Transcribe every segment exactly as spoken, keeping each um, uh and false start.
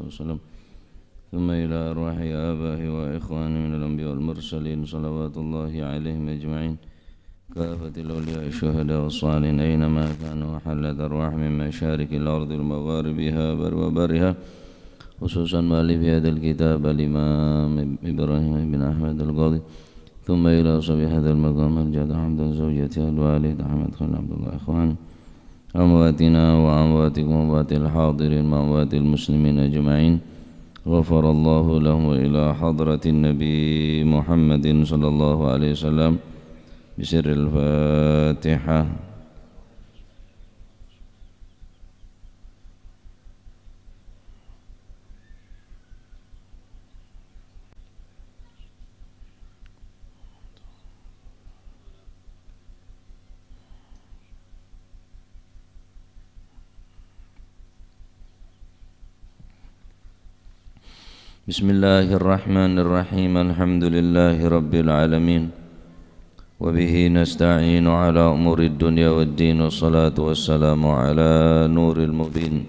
وسلم، ثم إلى أرواح آبائه وإخوانه من الأنبياء والمرسلين، صلوات الله عليهم أجمعين، كافة الأولياء الشهداء والصالحين أينما كانوا، وحلت أرواح من مشارق الأرض ومغاربها بر وبرها، خصوصا مؤلف هذا الكتاب الإمام إبراهيم بن أحمد القاضي، ثم إلى صاحب هذا المقام الجاد حمدا زوجته الوالد أحمد خليل عبد الله إخوانه، أمواتنا وأمواتكم وأموات الحاضرين وأموات المسلمين أجمعين، غفر الله لهم، إلى حضرة النبي محمد صلى الله عليه وسلم، بسر الفاتحة. بسم الله الرحمن الرحيم. الحمد لله رب العالمين. وبه نستعين على أمور الدنيا والدين، والصلاة والسلام على نور المبين،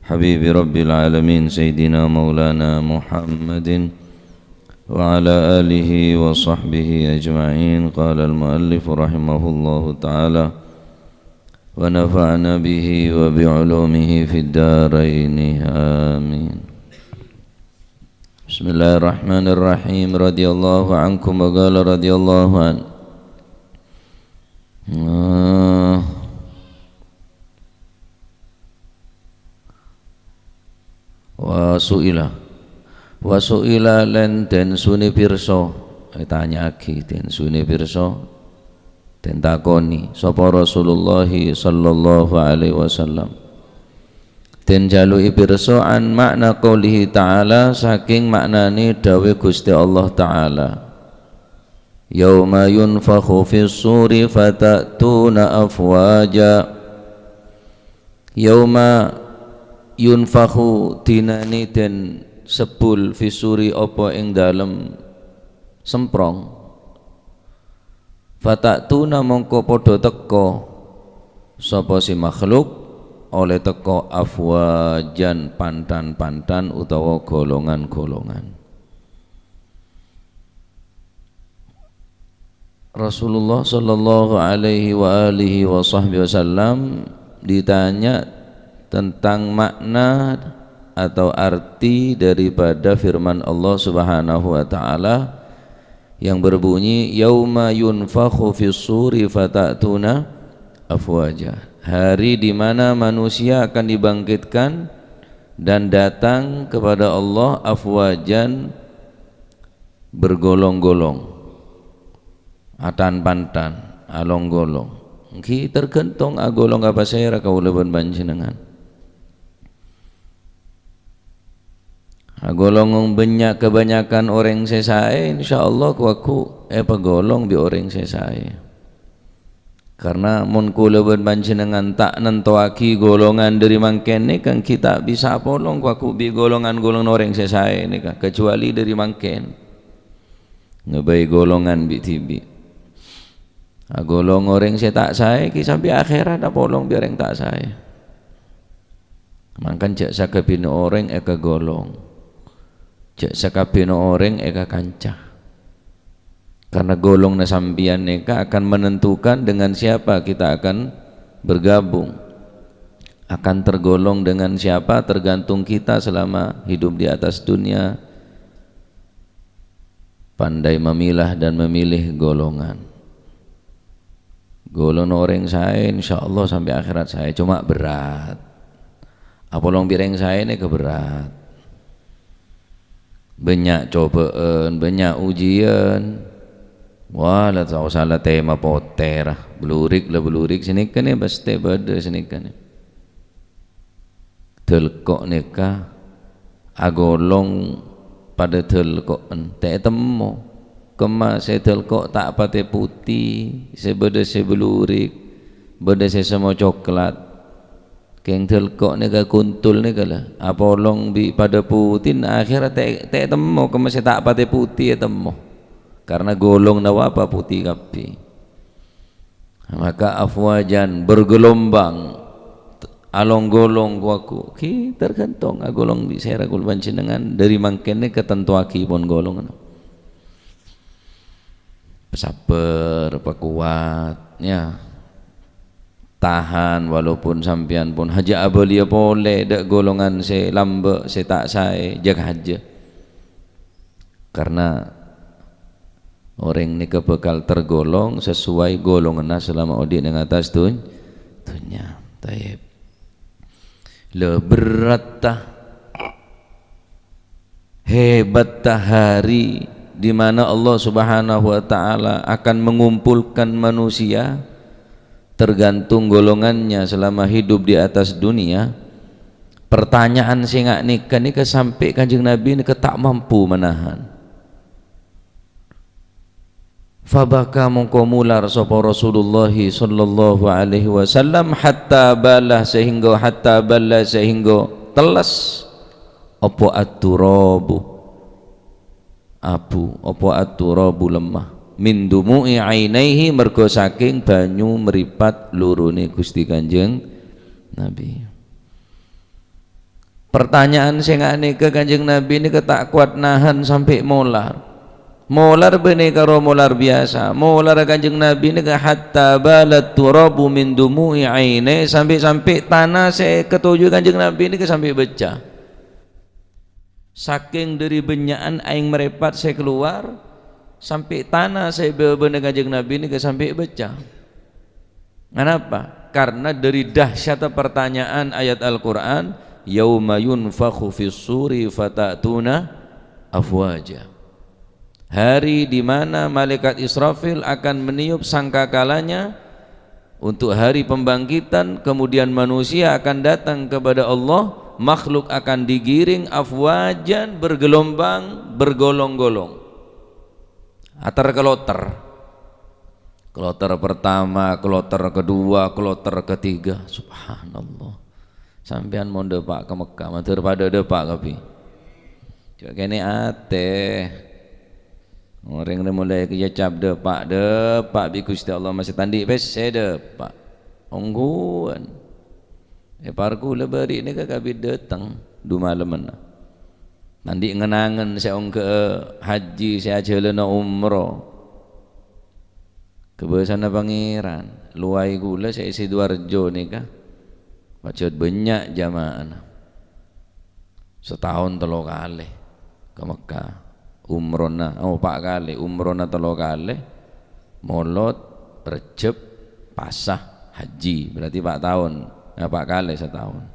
حبيب رب العالمين، سيدنا مولانا محمد، وعلى آله وصحبه أجمعين. قال المؤلف رحمه الله تعالى، ونفعنا به وبعلومه في الدارين، آمين. بسم الله الرحمن الرحيم. رضي الله عنكم، وقال رضي الله عنه. آه. Wa su'ila. Wa su'ila, lan den suni pirsa. Ètanya'aghi, den suni pirsa. Den takoni, sapa Rasulullah sallallahu alaihi wasallam. Den jalu'i pirsa an ma'na qaulihi ta'ala, saking ma'nane dawuh Gusti Allah Ta'ala. "Yauma yunfakhu fis suri fata'tuna afwaja." "Yauma yunfakhu", dinane den sebbul, "fis suri", apa ing dalem semprong. "Fata'tuna", mongko padha teka sapa si makhluk, oleh teka afwajan pantan-pantan utawa golongan-golongan. Rasulullah sallallahu alaihi wa alihi wa sahbihi wasallam ditanya tentang makna atau arti daripada firman Allah Subhanahu wa Ta'ala yang berbunyi, "Yauma yunfakhu fis suri fata'tuna afwaja." Hari di mana manusia akan dibangkitkan dan datang kepada Allah afwajan, bergolong-golong, atan-pantan, along-golong. Enggi tergantung agolong ka pasèra kaulâ bân panjhennengngan. Agolong bânnya', kebanyakan orèng sè saè, insyaallah kowagu èpagolong bi' orèng sè saè. Karna mon kaulâ bân panjhennengngan ta' nantowaghi golongan dhâri mangkèn nèka, ènggi ta' bisa apolong kowagu bi' golongan-golongan orèng sè saè nèka, kecuali dhâri mangkèn. Ngabây golongan bi'-dhibi'. Agolong orèng sè ta' saè, ghi' sampè' akhèrat apolong bi' orèng ta' saè. Mangkana jhâ' sakabbhiyânna orèng èkagolong. Jhâ' sakabbhiyânna orèng èkakanca. Karna golonganna sampèyan nèka akan menentukan dengan siapa kita akan bergabung. Akan tergolong dengan siapa tergantung kita selama hidup di atas dunia. Pandai memilah dan memilih golongan. Golonganna orèng saè, insyaallah sampè' akhèrat saè, coma berat. Apolong bi' orèng saè nèka berat. Bânnya' cobâ'ân, bânnya' ujiyân. Wah, la ta' osa la tèma potèra. Blurik la blurik, sanèka nè pastè bâdâ sanèka nè. Dâlko' nèka agolong padâ dâlko'en, ta' ètemmo. Kemma sè dâlko' ta' patè putè, sè bâdâ sè blurik, bâdâ sè semmo coklat. Kèng dâlko' nèka kuntul nèka la, apolong bi' padâ putèna, akhèra ta', ta' ètemmo, kemma sè ta' patè putè ètemmo. Karna golonganna wa-, apa putè kabbhi. Maka afwajan, bergelombang. Along-golong kowa ghu-, ghi tergantung agolong bi' sèra kaulâ panjhennengngan, dhâri mangkèn nèka tantowaghi pon golonganna. Sabbhâr, pakowat, ya. Tahan, walaupun sampèyan pon hajâ abâliyâ polè dâ' golongan sè lambâ', sè ta' saè, jâgâ hajâ. Karna orèng nèka bhâkal tergolong sesuai golonganna salama odi' neng attas dun-, dhunnya. Taib. Lè, berratta, hebatta hari di mana Allah Subhanahu wa Ta'ala akan mengumpulkan manusia tergantung golongannya selama hidup di atas dunia. Pertanyaan sè nga' nèka, nèka sampè' Kanjeng Nabi nèka ta' mampu manahan. Fabaka, mongko molar sapa Rasulullah sallallahu alaihi wasallam, hatta bala, sehingga, hatta bala, sehingga telles apa at-turabu, abu, apa at-turabu, lemma, min dumu'i ainaihi, merga saking banyu mripat lorone Gusti Kanjeng Nabi. Pertanyaan sè nga' nèka Kanjeng Nabi nèka ta' kowat nahan sampè' molar. Molar bânnè karo molar biyasa. Molar Kanjeng Nabi nèka hatta balat turabu min dumu'i aine, sampè'-sampè' tana sè èkatoju Kanjeng Nabi nèka sampè' becca. Saking dhâri bânnya'an aèng marèpat sè kalowar, sampè' tana sè è bâbâna Kanjeng Nabi nèka sampè' becca. Anapa? Karna dhâri dahsyatta pertanyaan ayat Al-Qur'an, "Yauma yunfakhu fis suri fata'tuna afwaja." Hari di mana malaikat Israfil akan meniup sangkakalanya untuk hari pembangkitan, kemudian manusia akan datang kepada Allah, makhluk akan digiring afwajan, bergelombang, bergolong-golong. Ater-keloter. Kloter pertama, kloter kedua, kloter ketiga. Subhanallah. Sampèyan mon dâpa' ka Mekkah, mandhâr padâ dâpa' kabbhi. Jhâ' kènè' atè. Orèng rè molaè kèya cap dâpa', dâpa' bi' Ghustè Allah, masè ta' andi' pèssè dâpa'. Ongghuwân. Èpar kaulâ bâri' nèka kabbhi dâteng, du malemmanna. Andi' ngen-angen sè ongghâ'â hajji, sè ajhâlâna umroh. Kabâsana Pangèran, lowaè kaulâ sè è Sidoarjo nèka, pajhât bânnya' jamaahna. Sataon tello kalè ka Mekkah. Umrohna, oh, pa' kalè, umrohna tello kalè, Molod, Rejjeb, Pasa, Hajji. Berarti pa' taon, eh, pa' kalè sataon.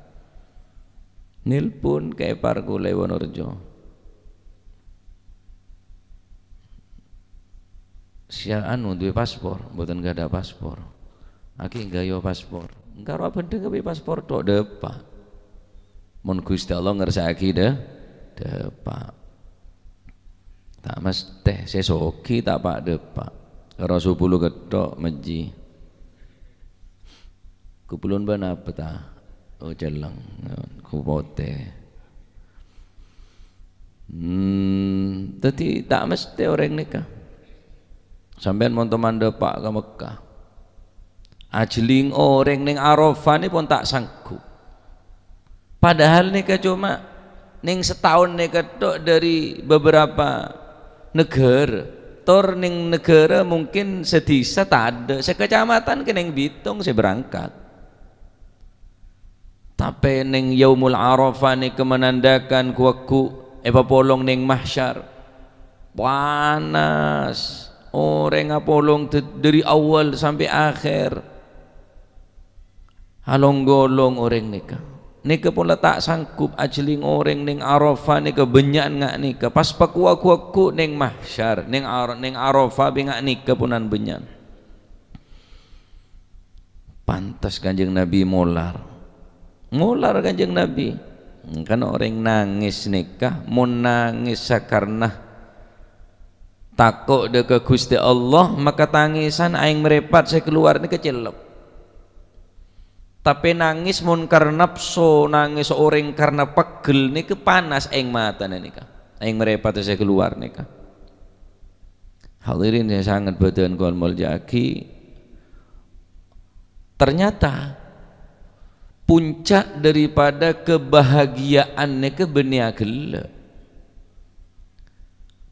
Nelpon ka èpar kaulâ è Wonorejo. Sia anu, duwè paspor, mboten nggâdhâ paspor. Aki nggâyo paspor. Engkaro abhândhâng kabbhi paspor tok, dâpa'. Mon Ghustè Allah ngersa'aghi dâ-, dâpa'. Ta' mastè, sè soghi ta' pa' dâpa'. Karo sapolo kètthok mejji. Ku pulon bân apa ta? Oh, celleng. Ku potè. Hmm, dhâddhi ta' mastè orèng nèka. Sampèyan mon toman dâpa' ka Mekkah. Ajhelling orèng neng Arafah nèpon ta' sanggup. Padahal nèka coma neng sataon nèka tok dhâri beberapa negara. Tor neng negara mungkin sadhisa tadâ', sakacamatan kennèng bitong sè berangkat. Tapè neng Yaumul Arafah nèka menandakan ghu-lagghu èpapolong neng mahsyar. Panas. Orèng apolong d-, dhâri awwal sampè' akhèr. Along-golong orèng nèka. Nèka pola ta' sanggup ajhelling orèng neng Arafah nèka bânnya'an nga' nèka. Pas pakowa ghu-lagghu neng mahsyar, neng Ar-, neng Arafah bi' nga' nèka ponan bânnya'an. Pantes Kanjeng Nabi molar. Molar Kanjeng Nabi. Kan orèng nangès nèka, mon nangès sakarna tako' dâ' ka Ghustè Allah, maka tangèsan aèng marèpat sè kalowar nèka cellep. Tapè nangès mon karna napso, nangès orèng karna pegghel nèka panas aèng matana nèka. Aèng marèpat sè kalowar nèka. Hadirin sè sanget bâdhân kaulâ molja'aghi, ternyata Puncak daripada kebahagiaan nèka bânnè aghellâ'.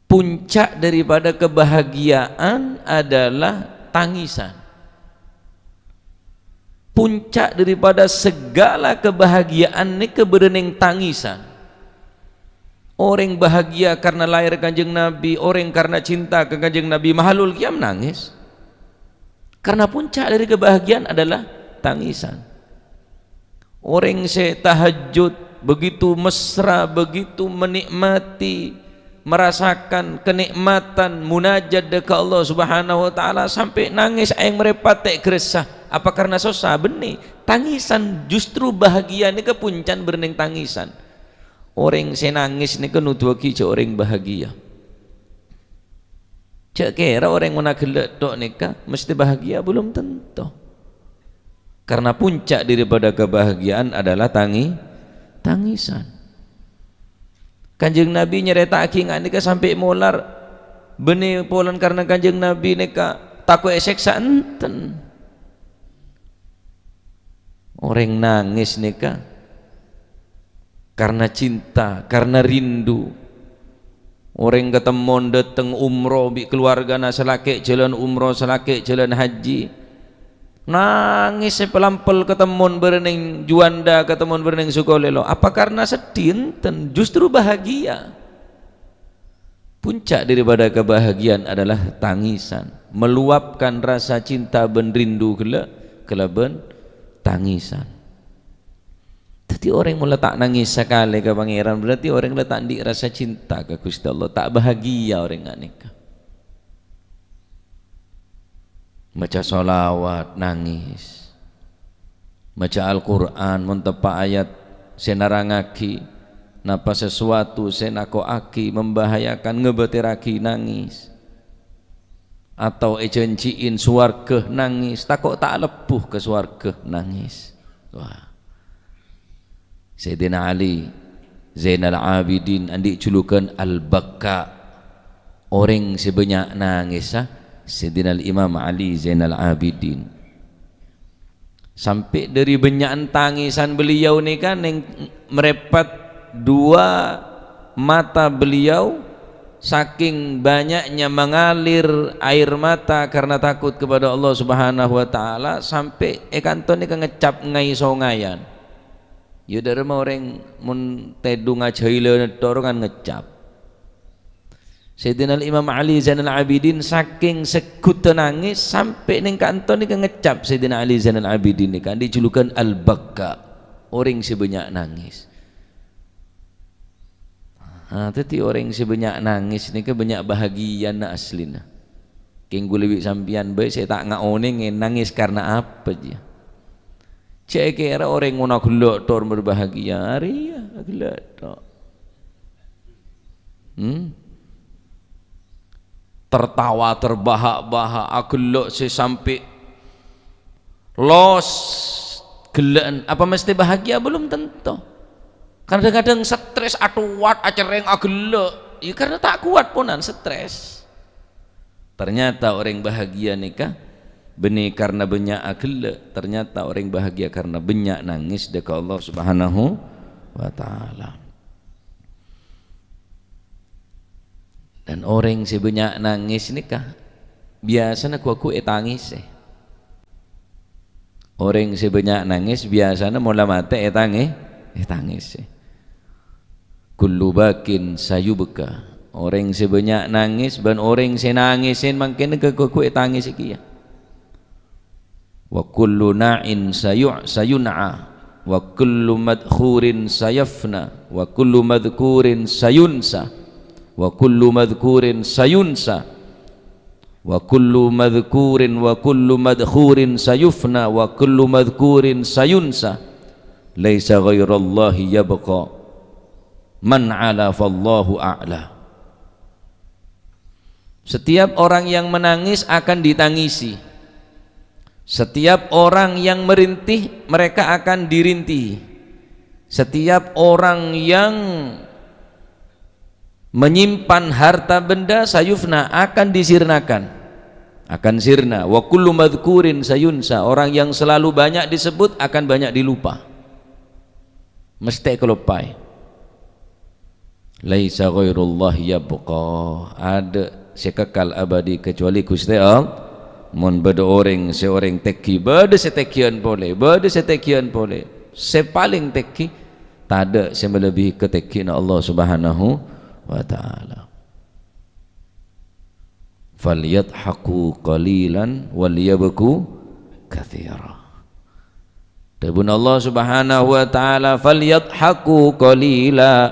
Puncak daripada kebahagiaan adalah tangisan. Puncak daripada segala kebahagiaan nèka bâdâ nèng tangisan. Orèng bahagia karena lahir Kanjeng Nabi, orèng karena cinta ka Kanjeng Nabi, mahallul qiyam nangis. Karena puncak dari kebahagiaan adalah tangisan. Orèng sè tahajjud begitu mesra, begitu menikmati, merasakan kenikmatan munajat ka Allah Subhanahu wa Ta'ala, sampè' nangis aèng marèpat ta' gressa. Apa karena sossa? Bânnè. Tangisan justru bahagia nèka puncana bâdâ nèng tangisan. Orèng sè nangis nèka noduwaghi jhâ' orèng bahagia. Jhâ' kèra orèng mon aghellâ' tok nèka mesti bahagia, belum tentu. Karena puncak daripada kebahagiaan adalah tangi-, tangisan. Kanjeng Nabi nyarèta'aghi nga' nèka sampè' molar, bânnè polana karena Kanjeng Nabi nèka tako' èsèksa, enten. Orèng nangis nèka karena cinta, karena rindu. Orèng katemmon dâteng umroh bi' kaluwargana, sè lakè' jhâlân umroh, sè lakè' jhâlân haji. Nangis sè palampel katemmon bârâ nèng Juanda, katemmon bârâ nèng Sukolilo. Apa karena sedih? Enten, justru bahagia. Puncak daripada kebahagiaan adalah tangisan, meluapkan rasa cinta bân rindu ghellâ' kalabân tangisan. Dhâddhi orèng mon la ta' nangis sakalè ka Pangèran, berarti orèng la ta' andi' rasa cinta ka Ghustè Allah, ta' bahagia orèng nga' nèka. Maca shalawat, nangis. Maca Al-Qur'an, mon teppa' ayat sè narangaghi napa sesuatu sè nako'aghi, membahayakan, ngabâtèrraghi, nangis. Atau èjhânjhi'in sowarghâ, nangis. Tako' ta' alebbhu ka sowarghâ, nangis. Wah. Sayyidina Ali Zainal Abidin andi' julukan Al-Bakka, orèng sè bânnya' nangèssa, Sayyidina Al-Imam Ali Zainal Abidin. Sampè' dâri bânnya'an tangisan beliau nèka nèng marèpat dua mata beliau, saking banyaknya mengalir air mata karena takut kepada Allah Subhanahu wa Ta'ala, sampè' è kanto nèka ngecap ngai-songayan. Ya, dâremma orèng mon tèdhung ajâhilân tor kan ngecap. Sayyidina Al-Imam Ali Zainal Abidin saking segghutta nangis sampè' nèng kanto nèka ngecap Sayyidina Ali Zainal Abidin nèka andi' julukan Al-Bakka, orèng sè bânnya' nangis. Ah, dhâddhi orèng sè bânnya' nangis nèka bânnya' bahagiana asllina. Kèng ghulâ bi' sampèyan bhâi sè ta' ngaonèngè nangis karna apa, jiyâ? Jhâ' èkèra orèng mon aghellâ' tor berbahagia, arèya aghellâ' tok. Hmm? Tertawa terbahak-bahak, aghellâ' sè sampè' los ghellâ'ân. Apa mesti bahagia? Belum tentu. Kadhâng-kadhâng stres, atowat, acerrèng, aghellâ'. Ya, karena ta' kowat ponan stres. Ternyata orèng bahagia nèka bânnè karna bânnya' aghellâ', ternyata orèng bahagia karna bânnya' nangès dâ' ka Allah Subhanahu wa Ta'ala. Dan orèng sè bânnya' nangès nèka biyasana ghu-, ghu ètangèsè. Orèng sè bânnya' nangès biyasana mon la matè ètangè-, ètangèsè. Kullu bakin sayubka. Orèng sè bânnya' nangès bân orèng sè nangèsè mangkèn ghu-, ghu-, ghu ètangèsè kèya. Wa kullu na'in sayu-, sayun'a. Wa kullu madkhurin sayafna. Wa kullu madhkurin sayunsa. Wa kullu madhkurin sayunsa. Wa kullu madhkurin wa kullu madkhurin sayufna wa kullu madhkurin sayunsa. Laisa ghairallahi yabqa. Man ala fallahu a'la. Setiap orang yang menangis akan ditangisi. Setiap orang yang merintih, mereka akan dirintihi. Setiap orang yang menyimpan harta benda, sayufna, akan disirnakan. Akan sirna. Wa kullu madhkurin sayunsa. Orang yang selalu banyak disebut akan banyak dilupa. Mestè èkaloppaè. "Laisa ghairullah yabqa." Adâ' sè kekal abadi kecuali Ghustè Allah. Mon bâdâ orèng sè orèng tèngghi, bâdâ sè tèngghiân polè, bâdâ sè tèngghiân polè. Sè palèng tèngghi, tadâ' sè malebbihi katèngghiyanna Allah Subhanahu wa Ta'ala. "Falyadhaku qalilan walyabku katsira." Dhâbuna Allah Subhanahu wa Ta'ala, "Falyadhaku qalila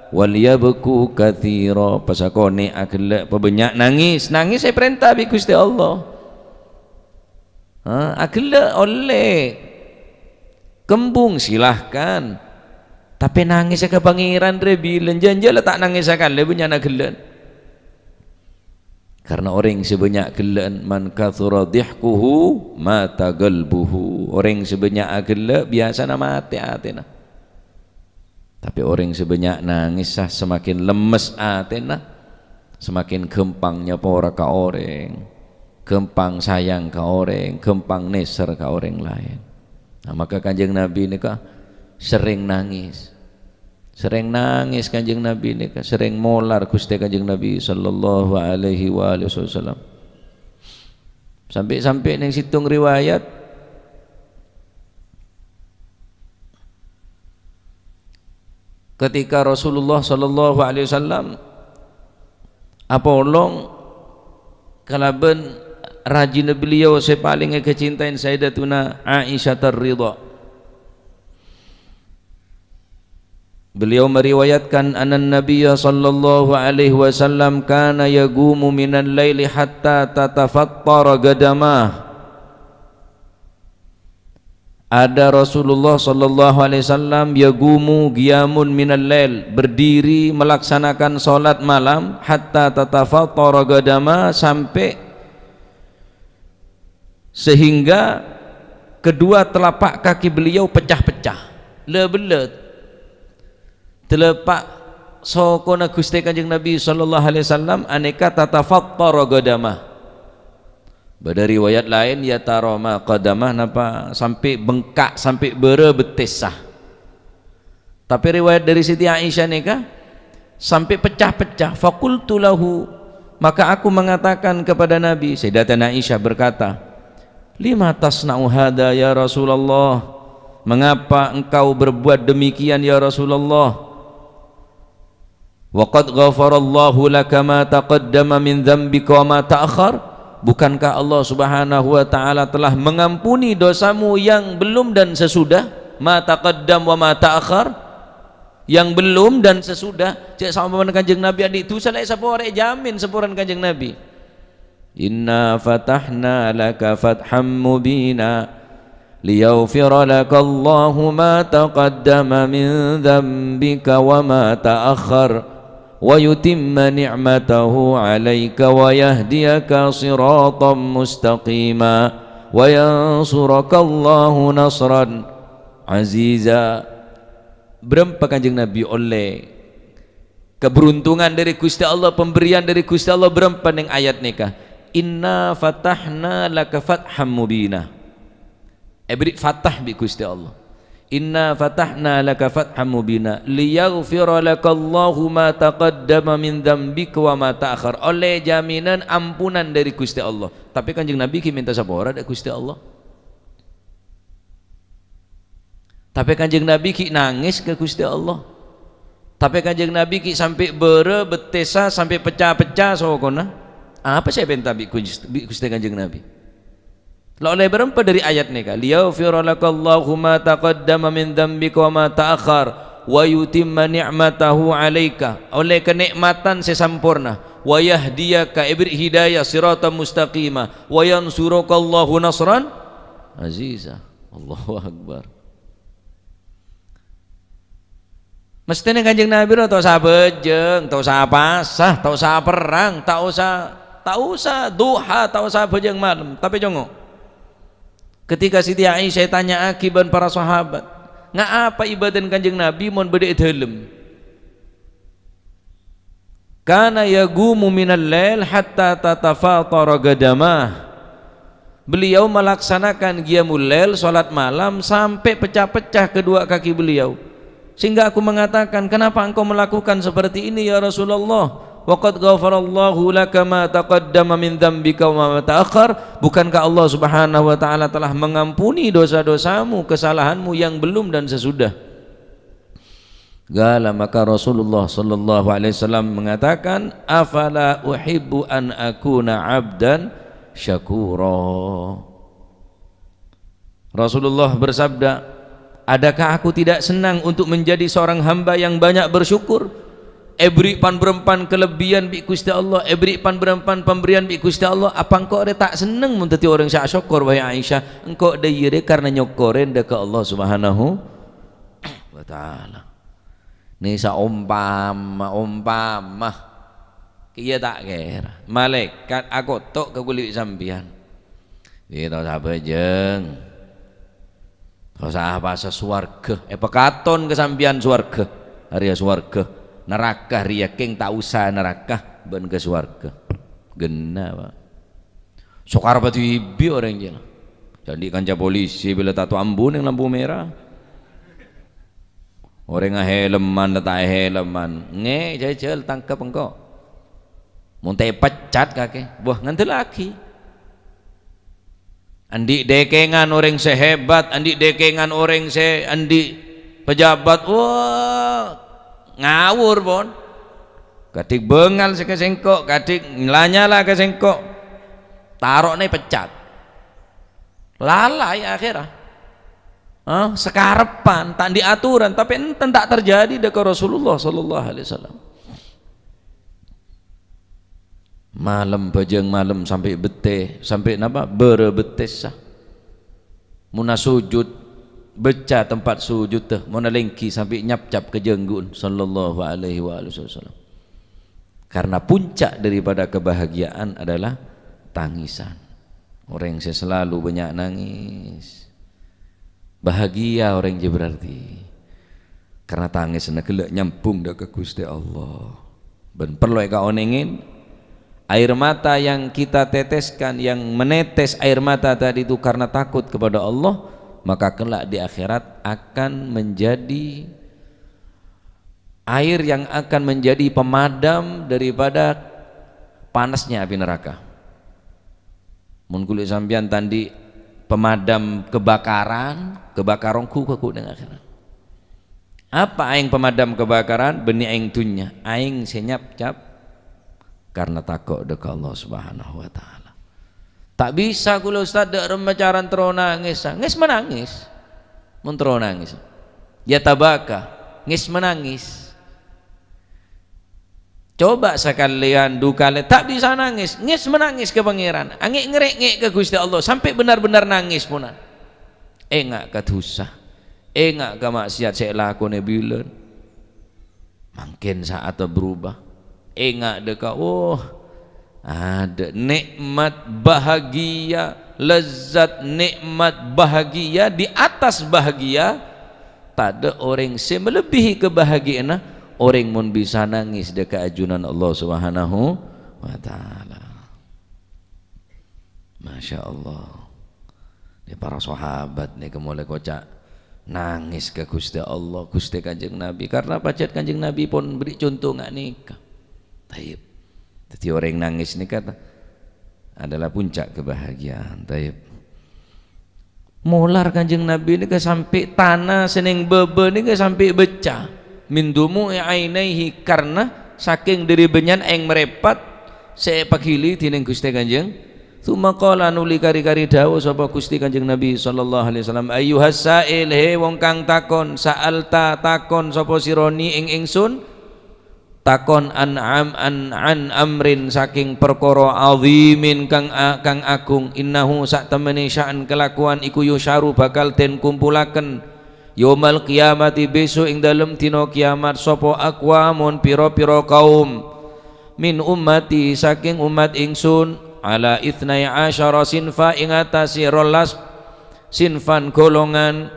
walyabku katsira." Pasakonè' aghellâ', pabânnya' nangès. Nangès èparènta bi' Ghustè Allah. Ha, aghellâ' ollè. Kembung, silahkan. Tapè nangèssa ka Pangèran rè bilân, jhân-jhân la ta' nangèssa kalè bânnya'na ghellâ'. Karna orèng sè bânnya' ghellâ'ân, "Man katsura dhihkuhu mata qalbuhu." Orèng sè bânnya' aghellâ', biyasana matè atèna. Tapè orèng sè bânnya' nangèssa, semakin lemmes atèna, semakin ghâmpang nyapora ka orèng, ghâmpang sayang ka orèng, ghâmpang nèser ka orèng laèn. Nah, maka Kanjeng Nabi nèka serrèng nangès. Serrèng nangès Kanjeng Nabi nèka, serrèng molar Ghustè Kanjeng Nabi sallallahu alaihi wa alihi wasallam. Sampè'-sampè' neng sèttong riwayat, ketika Rasulullah sallallahu alaihi wasallam apolong kalabân rajina beliau sè palèng èkacintaè, Sayyidatuna Aisyah ridha. Beliau meriwayatkan, "Annan Nabiyya sallallahu alaihi wasallam kana yaqumu minal laili hatta tatafattara qadamah." Ada Rasulullah sallallahu alaihi wasallam yaqumu qiyamun minal lail, berdiri melaksanakan salat malam, hatta tatafattara qadamah, sampai sehingga kedua telapak kaki beliau pecah-pecah. La bellet. Telapak sokona Ghustè Kanjeng Nabi sallallahu alaihi wasallam anèka tatafattara qadamah. Bâdâ riwayat laèn, "Yatarama qadamah," napa sampè' bengka', sampè' bârâ bettessa. Tapè riwayat dâri Siti Aisyah nèka sampè' pecah-pecah. "Faqultu lahu," maka aku mengatakan kepada Nabi, Sayyidatuna Aisyah berkata, "Lima tasna'u hadza ya Rasulullah? Mengapa engkau berbuat demikian ya Rasulullah? Wa qad ghafarallahu laka ma taqaddama min dzambika wa ma ta'akhkhar." Bukankah Allah Subhanahu wa Ta'ala telah mengampuni dosamu yang belum dan sesudah, ma taqaddam wa ma ta'akhkhar, yang belum dan sesudah? Cè' saompamana Kanjeng Nabi andi' dusa, la èsaporè, èjamin saporana Kanjeng Nabi. "Inna fatahna laka fatham mubina, liyaghfira laka Allahu ma taqaddama min dzambika wa ma ta'akhkhar, wa yutimma ni'matahu 'alaika wa yahdiyaka siratan mustaqima, wa yansuraka Allahu nasran 'aziza." Bârâmpa Kanjeng Nabi ollè kaberuntungan dâri Ghustè Allah, pemberian dâri Ghustè Allah bârâmpa neng ayat nèka. "Inna fatahna laka fatham mubina." Èbherri' fatah bi' Ghustè Allah. "Inna fatahna laka fatham mubina, liyaghfira laka Allahu ma taqaddama min dzambika wa ma ta'akhkhar." Ollè jaminan ampunan dâri Ghustè Allah. Tapè Kanjeng Nabi ghi' mènta sapora dâ' Ghustè Allah. Tapè Kanjeng Nabi ghi' nangès ka Ghustè Allah. Tapè Kanjeng Nabi ghi' sampè' bârâ, bettessa, sampè' pecca-pecca sokona. Apa sè èpènta bi' Ghus-, bi' Ghustè Kanjeng Nabi? La ollè bârâmpa dâri ayat nèka, "Liyaghfira laka Allahu ma taqaddama min dzambika wa ma ta'akhkhar, wa yutimma ni'matahu 'alaika." Ollè kanè'matan sè samporna. "Wa yahdiyaka," èbherri' hidayah, "siratan mustaqima. Wa yansuraka Allahu nasran 'aziza." Allahu Akbar. Mestèna Kanjeng Nabi rowa ta' osa abhâjâng, ta' osa apasa, ta' osa aperrang, ta' osa, ta' osa duha, ta' osa abhâjâng malem. Tapè congo', ketika Siti Aisyah ètanya'aghi bân para sahabat, "Nga' apa ibâdâna Kanjeng Nabi mon bâdâ è dâlem?" "Kana yaqumu minal lail hatta tatafatara qadamah." Beliau melaksanakan qiyamul lail, salat malam, sampai pecah-pecah kedua kaki beliau. Sehingga aku mengatakan, "Kenapa engkau melakukan seperti ini, ya Rasulullah? Wa qad ghafarallahu laka ma taqaddama min dzambika wa ma ta'akhkhar." Bukankah Allah Subhanahu wa Ta'ala telah mengampuni dosa-dosamu, kesalahanmu yang belum dan sesudah? Qala, maka Rasulullah sallallahu alaihi wasallam mengatakan, "Afala uhibbu an akuna abdan syakura." Rasulullah bersabda, "Adakah aku tidak senang untuk menjadi seorang hamba yang banyak bersyukur? Èbherri' pan-bârâmpan kalebbiyan bi' Ghustè Allah, èbherri' pan-bârâmpan pemberian bi' Ghustè Allah. Apa engko' rè ta' senneng mon dhâddhi orèng sè asokkor, wahai Aisyah?" Engko' dhâ' iyâ rè karna nyokkorè dhâ' ka Allah Subhanahu wa Ta'ala. Nè saompama, ompama. Kèya ta' kèra. Malaèkat akoto' ka kulâ bi' sampèyan. Iyâ, ta' osa abhâjâng. Ta' osa apasa sowarghâ. Èpakaton ka sampèyan sowarghâ. Arèya sowarghâ. Naraka rèya kèng ta' osa naraka. Bân ka sowarghâ. Ghenna, Pak. Sokareppa dhibi' orèng jârèya. Jhâ' andi' kanca polisi bilâ tato ambu neng lampu mèra. Orèng ahèlman, la ta' ahèlman. Ngè, jhâjhâl, tangkep engko'. Mon ta' èpecat kakè, wah, ngandellaghi. Andi' dèkèngan orèng sè hebat, andi' dèkèngan orèng sè andi' pejabat, wah, ngawur, pon. Kadhik bângal sè ka sèngko', kadhik la-nyala ka sèngko'. Taro'na èpecat. Lalai akhèra. Hah? Sakarebbhân, ta' andi' aturan, tapè enten ta' terjadi dhâ' ka Rasulullah sallallahu alaihi wasallam. Malem, bhâjâng malem sampè' bettè, sampè' napa? Bârâ bettèssa. Monna sujud, bâca tempat sujud, mon alèngghi sampè' nyapcap ka jhânggu'na, sallallahu alaihi wa alihi wasallam. Karena puncak daripada kebahagiaan adalah tangisan. Orèng sè selalu bânnya' nangès, bahagia orèng jâ berarti. Karena tangèsna ghellâ' nyambhung dhâ' ka Ghustè Allah. Bân parlo èkaonèngè, air mata yang kita teteskan, yang menetes air mata tadi itu karena takut kepada Allah, maka kelak di akhirat akan menjadi air yang akan menjadi pemadam daripada panasnya api neraka. Mon kulâ sampèyan ta' andi' pemadam kebakaran, kebakar ongghu ka ghu' neng akhèrat. Apa aèng pemadam kebakaran? Bânnè aèng dhunnya, aèng sè nyapcap karena tako' dhâ' ka Allah Subhanahu wa Ta'ala. Ta' bisa kulâ, Ustaz, dhâ' remma carana terro nangès. Ngès manangès. Mon terro nangès. Yatabaka. Ngès manangès. Coba sakalèyan, du kalè, ta' bisa nangès. Ngès manangès ka Pangèran. Angè' ngarèngè' ka Ghustè Allah. Sampè' bhender-bhender nangès, pona. Ènga' ka dhusa. Ènga' ka ma'siyat sè èlakonè bilân. Mangkèn sa'atta berubah. Ènga' dhâ' ka, oh, adâ' nè'mat bahagia, lezat nè'mat bahagia di atas bahagia. Tadâ' orèng sè malebbihi kabahagiya'anna orèng mon bisa nangès dhâ' ka ajunan Allah Subhanahu wa Ta'ala. Masya Allah. Nè para sahabat nèka molaè koca' nangès ka Ghustè Allah, Ghustè Kanjeng Nabi. Karena pajhât Kanjeng Nabi pon bherri' conto nga' nèka. Tayyib. Dhâddhi orèng nangès nèka ta-, adalah puncak kebahagiaan. Tayyib. Molar Kanjeng Nabi nèka sampè' tana sè neng bâbâ nèka sampè' becca. Min dumu'i ainaihi, karna sakèng dhâri bânnya'na aèng marèpat sè èpaghili dhinèng Ghustè Kanjeng. Tsumma qala, nuli kari-kari dhâbu sapa Ghustè Kanjeng Nabi sallallahu alaihi wasallam, "Ayyuhas sa'il, he wong kang takon, sa'alta, takon sapa sirani ing ingsun?" Takon an am-, an, an amrin sakèng parkara adhimin kang a-, kang agung. Innahu, sak temene sya'an kelakuan iku yusyaru bakal den kumpulaken yaumal qiyamati, besok ing dalem dina kiamat, sapa aqwamun, pira-pira kaum, min ummati, sakèng umat ingsun, ala itsnai asyara sinfa, ing atase rolas sinfan, golongan.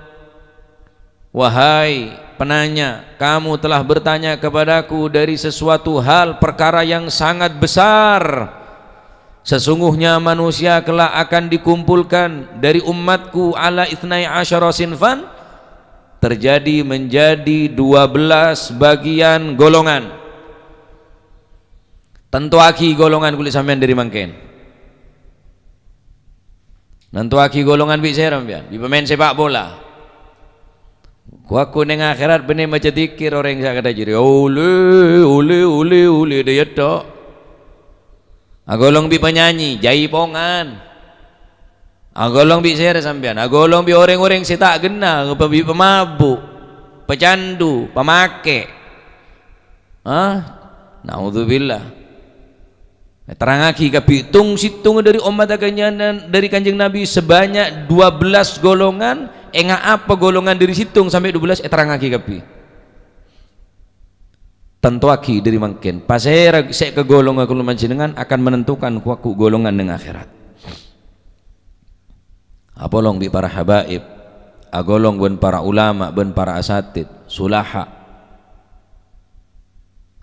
Wahai penanya, kamu telah bertanya kepadaku dari sesuatu hal, perkara yang sangat besar. Sesungguhnya manusia kelak akan dikumpulkan dari umatku ala itsnai asyara sinfan, terjadi menjadi dua belas bagian golongan. Tantoaghi golongan kulâ sampèyan dâri mangkèn. Nantoaghi golongan bi' sèra sampèyan? Bi' pemain sepak bola. Ko-, ko neng akhèrat bânnè maca dzikir orèng sè kadhâ' jârèya, "Olè, olè, olè, olè," dâ' iyâ tok. Agolong bi' penyanyi, jaipongan. Agolong bi' sèra sampèyan? Agolong bi' orèng-orèng sè ta' ghenna, bi' pemabuk, pecandu, pemakè. Hah? Naudzubillah. Terrangaghi kabbhi, tong-sèttongnga dâri ommatta Kanjeng, dâri Kanjeng Nabi sebanyak dua belas golongan, enga' apa golongan dâri sèttong sampè' dua belas èterrangaghi kabbhi. Tantoaghi dâri mangkèn, pasèra sè èkagolonga kulâ panjhennengngan akan menentukan ko-, ko-, golongan neng akhèrat. Apolong bi' para habaib, agolong bân para ulama bân para asatid, sulaha.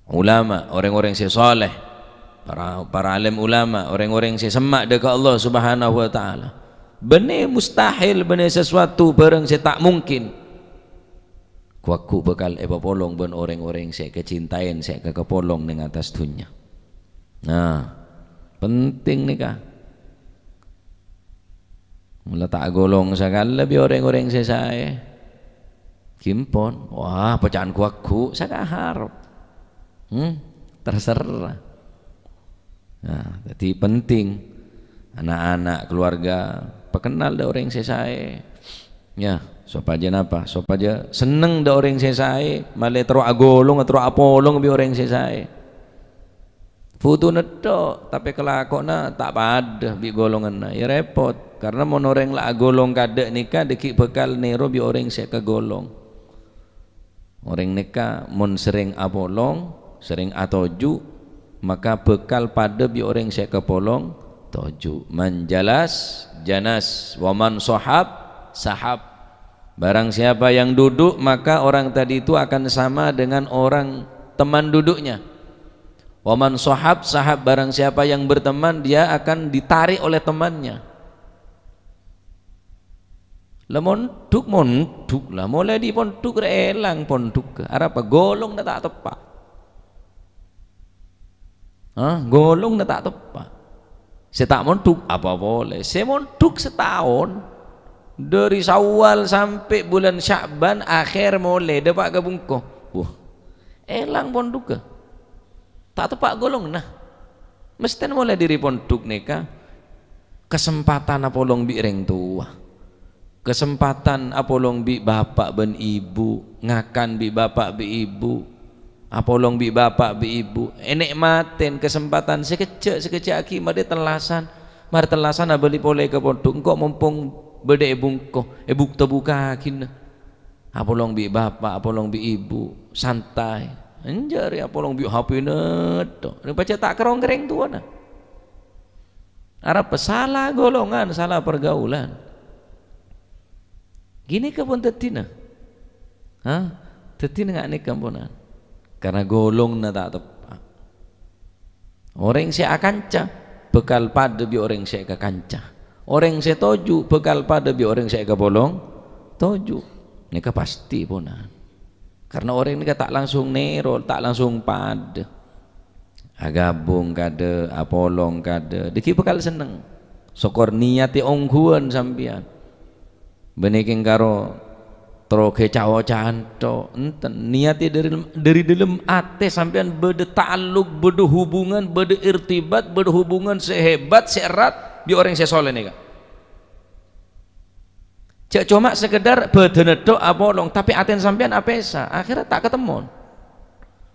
Ulama, orèng-orèng sè saleh, para, para alim ulama, orèng-orèng sè semma' dâ' ka Allah Subhanahu wa Ta'ala. Bânnè mustahil, bânnè sesuatu bhârâng sè ta' mungkin. Ko-, ko bhâkal èpapolong bân orèng-orèng sè èkacintaè, sè èkapolong neng attas dhunnya. Nah, penting nèka. Mola ta' agolong sakalè bi' orèng-orèng sè saè. Ghi ampon, wah, paca'an ghu-lagghu, sakaharep. Hmm, terserah. Nah, jadi penting. Ana'-ana', keluarga, pakennal dâ' orèng sè saè. Ya, sopajâ napa? Sopajâ senneng dâ' orèng sè saè, malè terro agolong, terro apolong bi' orèng sè saè. Fotona tok, tapè kalakowanna ta' padâ bi' golonganna, ya repot. Karna mon orèng la agolong kadâ' nèka, dâggi' bhâkal nèro bi' orèng sè èkagolong. Orèng nèka mon serrèng apolong, serrèng atoju', maka bhâkal padâ bi' orèng sè èkapolong toju'. "Man jalas, janas, wa man sahab, sahab." Barang siapa yang duduk, maka orang tadi itu akan sama dengan orang teman duduknya. "Wa man sahab, sahab," barang siapa yang berteman, dia akan ditarik oleh temannya. La mondhuk, mondhuk la, molaè dâri pondhuk rè èlang pondhugghâ. Arapa? Golonganna ta' teppa'. Hah? Golonganna ta' teppa'. Sè ta' mondhuk apa polè? Sè mondhuk sataon. Dâri Syawal sampè' bulân Sya'ban, akhèr molè dâpa' ka bungko. Wah, èlang pondhugghâ. Ta' teppa' golonganna. Mestèna molaè dâri pondhuk nèka, kasempatan apolong bi' rèng towa. Kasempatan apolong bi' bapa' bân ibu, ngakan bi' bapa' bi' ibu, apolong bi' bapa' bi' ibu. Ènè'matèn kasempatan sakejjhâ', sakejjhâ' aghi marè tellasan. Marè tellasan abâli polè ka pondhuk, engko' mompong bâdâ è bungko, èbuk-tebukaghinna. Apolong bi' bapa', apolong bi' ibu, santai. Enjâ' rè apolong bi' H P-na tok. Rè pajhât ta' kerrong ka rèng towana. Arapa? Sala golongan, sala pergaulan. Ghânèka pon dhâddhina. Hah? Dhâddhina nga' nèka ponan. Karna golonganna ta' teppa'. Orèng sè akanca bhâkal padâ bi' orèng sè èkakanca. Orèng sè toju' bhâkal padâ bi' orèng sè èkapolong toju'. Nèka pastè ponan. Karna orèng nèka ta' langsung nèro, ta' langsung padâ. Aghâbung kadâ', apolong kadâ', dâggi' bhâkal senneng. Sokor niyatè ongghuwân sampèyan. Bânnè kèng karo terro ghâ ca-oca'an tok, enten. Niyatè dâri, dâri dâlem atè sampèyan bâdâ ta'alluk, bâdâ hubungan, bâdâ irtibat, bâdâ hubungan sè hebat, sè erat bi' orèng sè soleh nèka. Jhâ' coma sekedar bhâdhânna tok apolong, tapè atèna sampèyan apèsa, akhèrra ta' katemmon.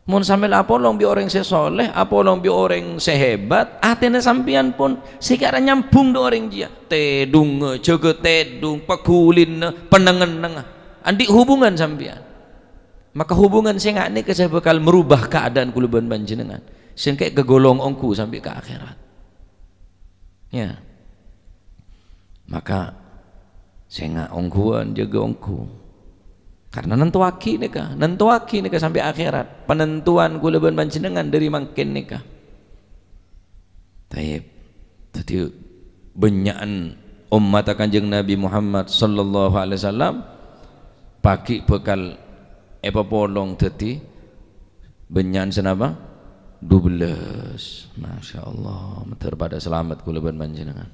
Mon sampèyan apolong bi' orèng sè soleh, apolong bi' orèng sè hebat, atèna sampèyan pon sè kèra nyambhung dâ' orèng jiyâ. Tèdungnga, jâgâ tèdung, paghulina, paneng-ennengnga. Andi' hubungan sampèyan. Maka hubungan sè nga' nèka sè bhâkal merubah keadaan kaulâ bân panjhennengngan. Sè engkè' kagolong ongghu sampè' ka akhèrat. Ya. Maka, sènga' ongghuwân, jâgâ ongghu. Karna nantowaghi nèka, nantowaghi nèka sampè' akhèrat. Panentowan kaulâ bân panjhennengngan dâri mangkèn nèka. Tayyib. Dhâddhi, bânnya'an ommatta Kanjeng Nabi Muhammad sallallahu alaihi wasallam Pagi' bhâkal èpapolong dhâddhi bânnya'an sanapa? Dubellâs. Masya Allah, mandhâr padâ salamet kaulâ bân panjhennengngan.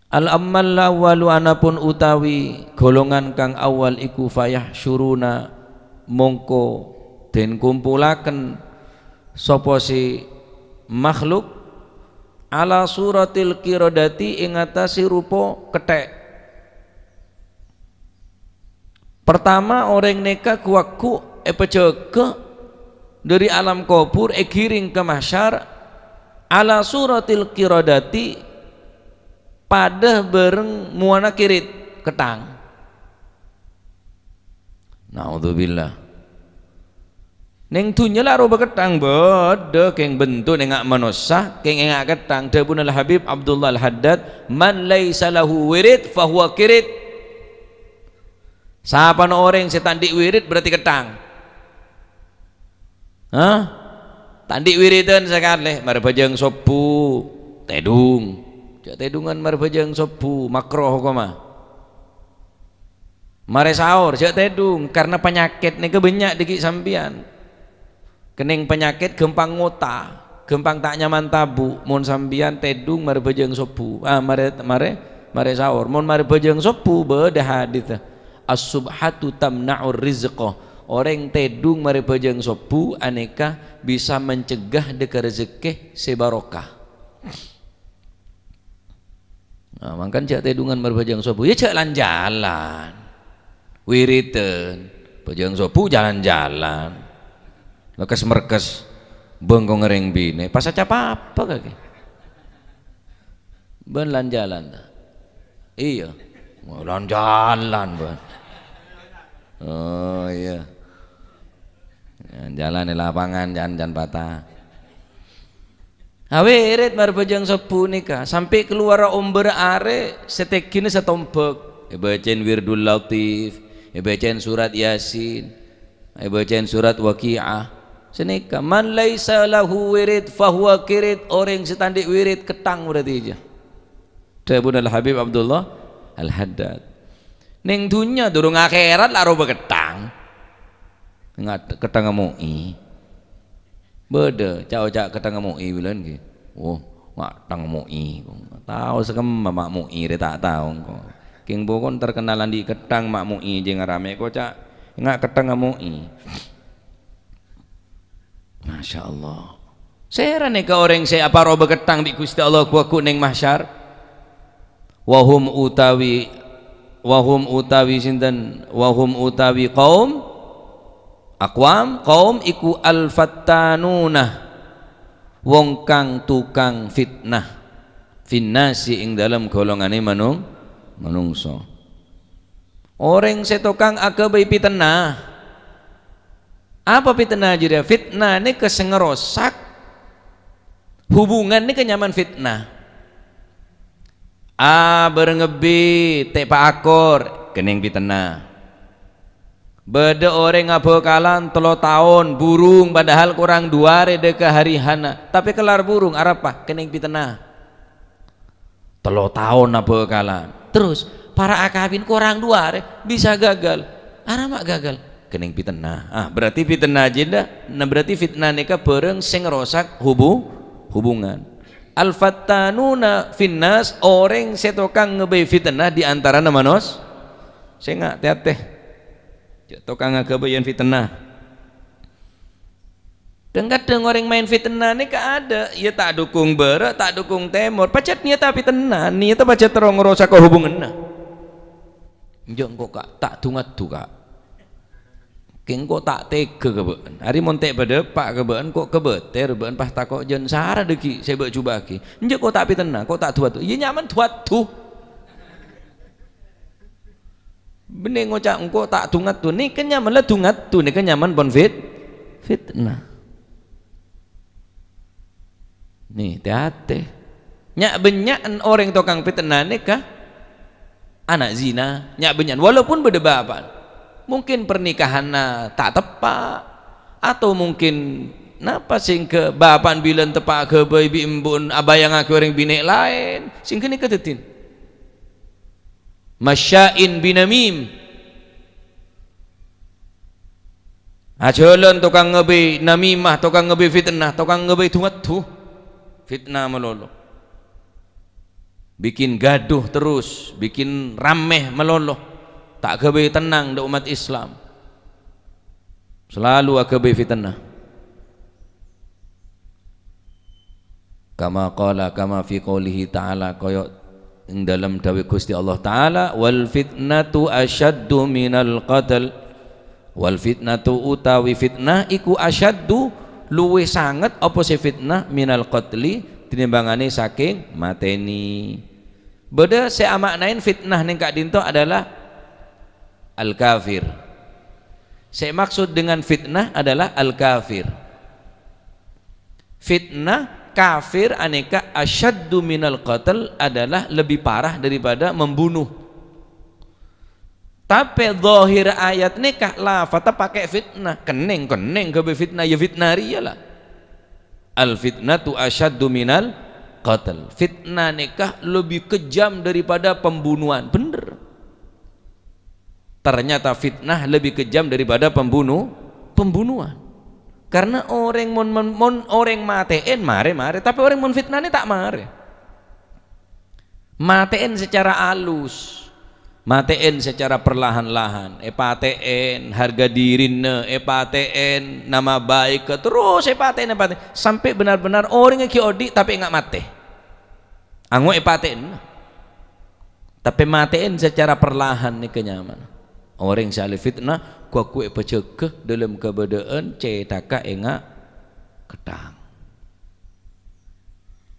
Al-ammal awwalu, anapun utawi golongan kang awal iku, fayahsyuruna, mongko den kumpulaken sapa si makhluk, ala suratil qiradati, ing atase rupa kethek. Pertama, orèng nèka ghu-lagghu èpajâgâ dhâri alam kobhur, èghiring ka mahsyar, ala suratil qiradati, padâ bhâreng mowana kirit, kethang. Naudzubillah. Neng dhunnya la rowa kethang bâdâ, keng bentuk enga' manossa, keng enga' kethang. Dhâbuna Al-Habib Abdullah Al-Haddad, "Man laisa lahu wirid fahuwa kirid." Sapana orèng sè ta' andi' wirid berarti kethang. Hah? Ta' andi' wiridan sakalè, marè bhâjâng sobbhu, tèdung. Jhâ' tèdungan marè bhâjâng sobbhu, makruh hokomma. Marè saor, jhâ' tèdung, karna panyakèt nèka bânnya' dhâggi' sampèyan. Kenning panyakèt ghâmpang ngota, ghâmpang ta' nyaman tabu'. Mon sampèyan tèdung marè bhâjâng sobbhu, ah, marè, marè, marè saor. Mon marè bhâjâng sobbhu, bâdâ hadits, "As-subhatu tamna'ur rizqa." Orèng tèdung marè bhâjâng sobbhu, anèka bisa mencegah dhâ-, ka rejekkè sè barokah. Nah, mangkana jhâ' tèdungan marè bhâjâng sobbhu, ya jhâ' lan-jalan. Wiridan, bhâjâng sobbhu jalan-jalan. Lekes-merkes, bengkong ngereng binè, pas aca apa kakè? Bân lan-jalan, ta? Iyâ. Wah, lan-jalan, bân. Oh, iyâ. Jalan è lapangan, jan-, jan patah. Awirit marè bhâjâng sobbhu nèka, sampè' kalowar ombâr arè sè tègghina satombhâk. Èbâca'in Wirdul Latif, èbâca'in surat Yasin, èbâca'in surat Waqiah. Sanèka, "Man laisa lahu wirid fahuwa kirid," orèng sè ta' andi' wirid, kethang berarti jâ. Dhâbuna Al-Habib Abdullah Al-Haddad. Neng dhunnya, durung akhèrat la rowa kethang. Ngat-, kethang mo'i. Bâdâ ca'-oca' kethang mo'i bilân ghi. Oh, ngatang mo'i. Tao sakemma ma' mo'i rè ta' tao engko'. Keng pokon terkenal andi' kethang ma' mo'i jhâ' ngaramè koca' nga' kethang mo'i. Masya Allah. Sèra nèka orèng sè aparoba kethang bi' Ghustè Allah ghu-lagghu neng mahsyar? Wahum utawi, wahum utawi sinten? Wahum utawi kaum, aqwam, kaum iku al-fattanuna, wong kang tukang fitnah, finnasi, ing dalem golongane manung-, manungsa. Orèng sè tokang aghâbây pitennah. Apa pitennah jârèya? Fitnah nèka sè ngarosak hubungan nèka nyamana fitnah. A bâreng B tè' paakor, kennèng pitennah. Bâdâ orèng abhâkalan tello taon burung, padahal korang du arè dâ' ka hari H-na, tapè kellar burung, arapa? Kennèng pitennah. Tello taon abhâkalan. Terros, para' akabin korang du arè bisa gagal. Arapa gagal? Kennèng pitennah. Ah, berarti pitennah jârèya, nah, berarti fitnah nèka bârâng sè ngarosak hubu-, hubungan. Al-fattanuna finnas, orèng sè tokang ngaghâbây fitnah di antarana manos-, sènga', tè-atè. Jhâ' tokang aghâbâyân fitnah. Dhâng-kadhâng orèng maèn fitnah nèka adâ', iyâ ta' dukung bârâ', ta' dukung tèmor, pajhât niyata fitnah, niyata pajhât terro ngarosaka hubunganna. Enjâ' engko', Ka', ta' du-ngaddu, Ka'. Kèng engko' ta' tegghâ ka bâ'na. Arè mon tè' padâpa' ka bâ'na, engko' kabâter, bâ'na pas tako' jân sara dhâggi' sè bâ' jhubâ'aghi. Enjâ' engko' ta' fitnah, engko' ta' du-addu. Iyâ nyaman du-addu. Bânnè ngoca' engko' ta' du-ngaddu, nèka nyaman la du-ngaddu, nèka nyaman pon fit-, fitnah. Nè, tè-atè. Nya'-bânnya'an orèng tokang fitnah nèka ana' zina, nya'-bânnya'an, walaupun bâdâ bapa'na. Mungkin pernikahanna ta' teppa', atau mungkin napa sehingga bapa'na bilân teppa' aghâbây bi' embu'na abâjângngaghi orèng binè' laèn, sehingga nèka dhâddhina. Masya'in binamim. Ajhâlân tokang ngaghâbây namimah, tokang ngaghâbây fitnah, tokang ngaghâbây du-ngaddu. Fitnah malolo. Bikin gaduh terus, bikin ramè malolo. Ta' ghâbây tennang dâ' ommat Islam. Salalu aghâbây fitnah. Kama qala, kama fi qoulihi ta'ala, kaya ing dalem dhâbuna Ghustè Allah Ta'ala, "Wal fitnatu asyaddu minal qatl." Wal fitnatu utawi fitnah iku asyaddu, luwih sanget apa sè fitnah, minal qatli, tinimbangane saking mateni. Bâdâ sè ama'naè fitnah neng ka'dinto adalah al-kafir. Sè maksud dengan fitnah adalah al-kafir. Fitnah kafir anèka asyaddu minal qatl, adalah lebih parah daripada membunuh. Tapè dhâhir ayat nèka lafadhdhâ pakè fitnah. Kennèng-kennèng ghâbây fitnah, ya fitnah rèya la. "Al fitnatu asyaddu minal qatl." Fitnah nèka lebih kejam daripada pembunuhan. Bhender. Ternyata fitnah lebih kejam daripada pembunuh, pembunuhan. Karena orèng mon, mon, mon orèng matè'è, marè, marè. Tapè orèng mon fitnah nè ta' marè. Matè'è secara alus. Matè'è secara perlahan-lahan. Èpatè'è harga dirina, èpatè'è nama baik, terus èpatè'è, èpatè'è. Sampai benar-benar orèng ghi' odi', tapè enga' matè. Ango' èpatè'è. Tapè matè'è secara perlahan nèka nyamana. Orèng sè ahli fitnah, ghu-ghu èpajâgâ dâlem kabâdâ'ân cèthakka enga' ketthang.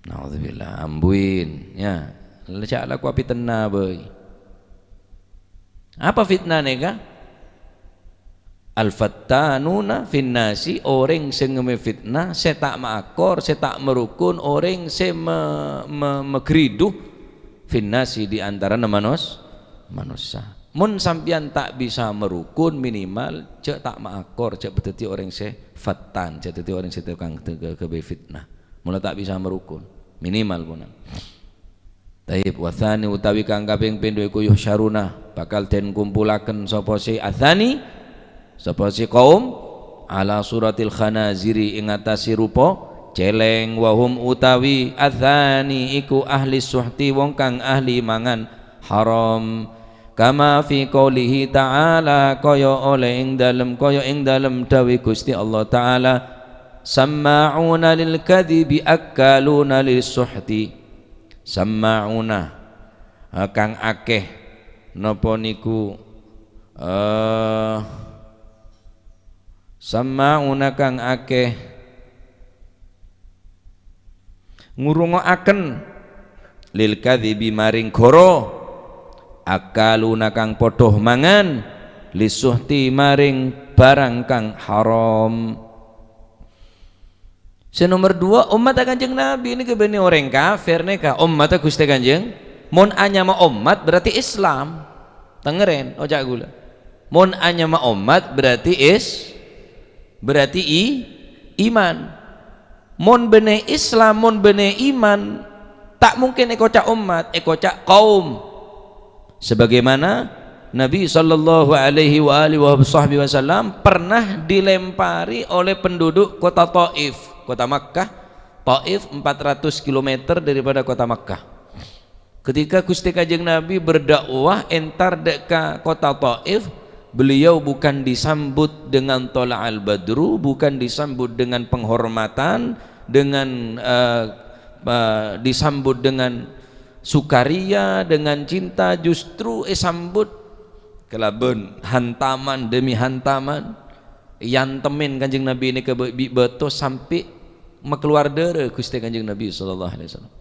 Naudzubillah, ambuin, ya. Jhâ' lako apètenna bhâi. Apa fitnah nèka? Al-fattanuna finnasi, orèng sè ngemmè fitnah, sè ta' maakor, sè ta' marokon, orèng sè ma-, ma-, magridu finnasi di antarana manos-, manossa. Mon sampèyan ta' bisa marokon, minimal jhâ' ta' maakor, jhâ' dhâddhi orèng sè fattan, jhâ' dhâddhi orèng sè tokang ghâ-, ghâbây fitnah. Mola ta' bisa marokon, minimal ponapa. Tayyib, watsani utawi kang kaping pindho iku yuhsyaruna, bakal den kumpulaken sapa sè atsani, sapa sè kaum, ala suratil khanaziri, ing atase rupa celeng, wa hum utawi atsani iku ahli suhti, wong kang ahli mangan haram. Kama fi qoulihi ta'ala, kaya oleh ing dalem, kaya ing dalem dawe Gusti Allah Ta'ala, "Samma'una lil kadzibi akkaluna lis suhti." Samma'una, eh, kang akeh, napa niku, eh, samma'una kang akeh ngurungoaken, lil kadzibi maring goro, akkaluna kang padha mangan, lis suhti maring barang kang haram. Sè nomer dua, ommatta Kanjeng Nabi nèka bânnè orèng kafir nèka, ommatta Ghustè Kanjeng. Mon anyama ommat berarti Islam. Tengeren, oca' ghulâ. Mon anyama ommat berarti is-, berarti i-, iman. Mon bânnè Islam, mon bânnè iman, ta' mungkin èkoca' ommat, èkoca' kaum. Sebagaimana Nabi sallallahu alaihi wa alihi wa sahbihi wasallam pernah dilempari oleh penduduk kota Taif, kota Makkah. Taif empat ratus kilometer daripada kota Makkah. Ketika Gusti Kanjeng Nabi berdakwah entar dek ka kota Taif, beliau bukan disambut dengan tola'al badru, bukan disambut dengan penghormatan, dengan, eh, eh, disambut dengan sukaria, dengan cinta, justru èsambut kalabân hantaman demi hantaman. Èyantemen Kanjeng Nabi nèka bi-, bi' bâto sampe' makalowar dârâ Ghustè Kanjeng Nabi sallallahu alaihi wasallam.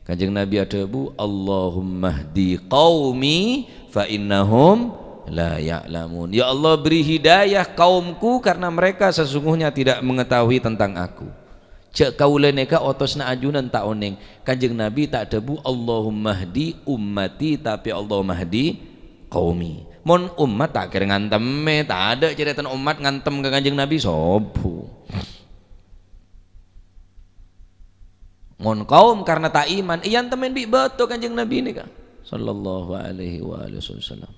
Kanjeng Nabi adhâbu, "Allahumma hdi qaumi fa innahum la ya'lamun." "Ya Allah, beri hidayah kaumku karena mereka sesungguhnya tidak mengetahui tentang aku." Jhâ' kaulâ nèka otosna ajunan ta' onèng. Kanjeng Nabi ta' dhâbu, "Allahumma hdi ummati," tapè, "Allahumma hdi qaumi." Mon ommat ta' kèra ngantemmè, tadâ' carètana ommat ngantem ka Kanjeng Nabi, sobu. Mon kaum karena ta' iman, èyantemen bi' bâto Kanjeng Nabi nèka, sallallahu alaihi wa alihi wasallam.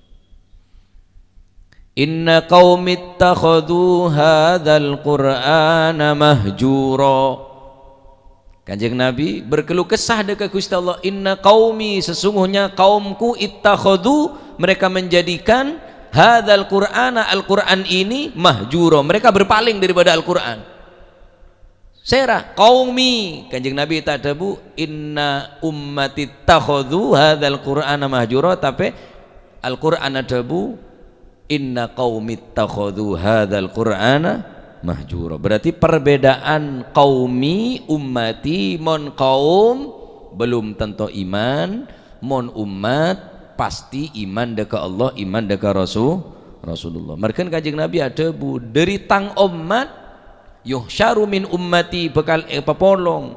"Inna qaumi ittakhadhu hadzal Qur'ana mahjura." Kanjeng Nabi berkeluh kesah dâ' ka Gusti Allah, "Inna qaumi, sesungguhnya kaumku, ittakhadhu, mereka menjadikan, hadzal Qur'ana, Al-Qur'an ini, mahjura, mereka berpaling daripada Al-Qur'an." Sèra, qaumi. Kanjeng Nabi ta' adhâbu, "Inna ummati ittakhadhu hadzal Qur'ana mahjura," tapè Al-Qur'an adhâbu, "Inna qaumi ittakhadhu hadzal Qur'ana mahjura." Berarti perbedaan qaumi, ummati, mon qaum belum tentu iman, mon ummat pasti iman dâ' ka Allah, iman dâ' ka Rasul, Rasulullah. Marghâna Kanjeng Nabi adhâbu, "Dâri tang ommat, yuhsyaru min ummati, bhâkal èpapolong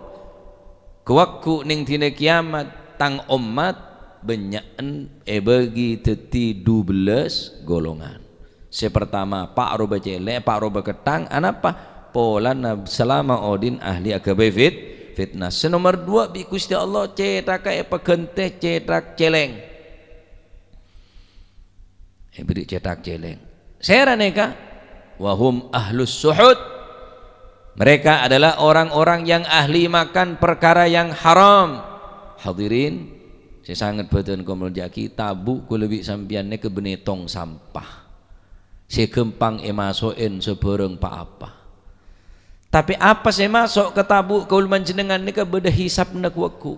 ghu-lagghu neng dinna kiamat, tang ommat bânnya'en èbâgi dhâddhi dubellâs golongan." Sè partama, pa' rowa cèlè', pa' rowa ketthang. Anapa? Polana salama odi'na ahli aghâbây fit-, fitnah. Sè nomer duwâ', bi' Ghustè Allah cèthagghâ èpaghântè cèthak cèlèng. Èbâghi cèthak cèlèng. Sèra nèka? "Wa hum ahlus suhut." Mereka adalah orang-orang yang ahli makan perkara yang haram. Hadirin, sè sanget bhâdhân kaulâ molja'aghi, tabu' kaulâ bi' sampèyan nèka bânnè tong sampah sè ghâmpang èmaso'è sabhârâng pa-apa. Tapè apa sè maso' ka tabu' kaulâ panjhennengngan nèka bâdâ hisabna ghu-lagghu.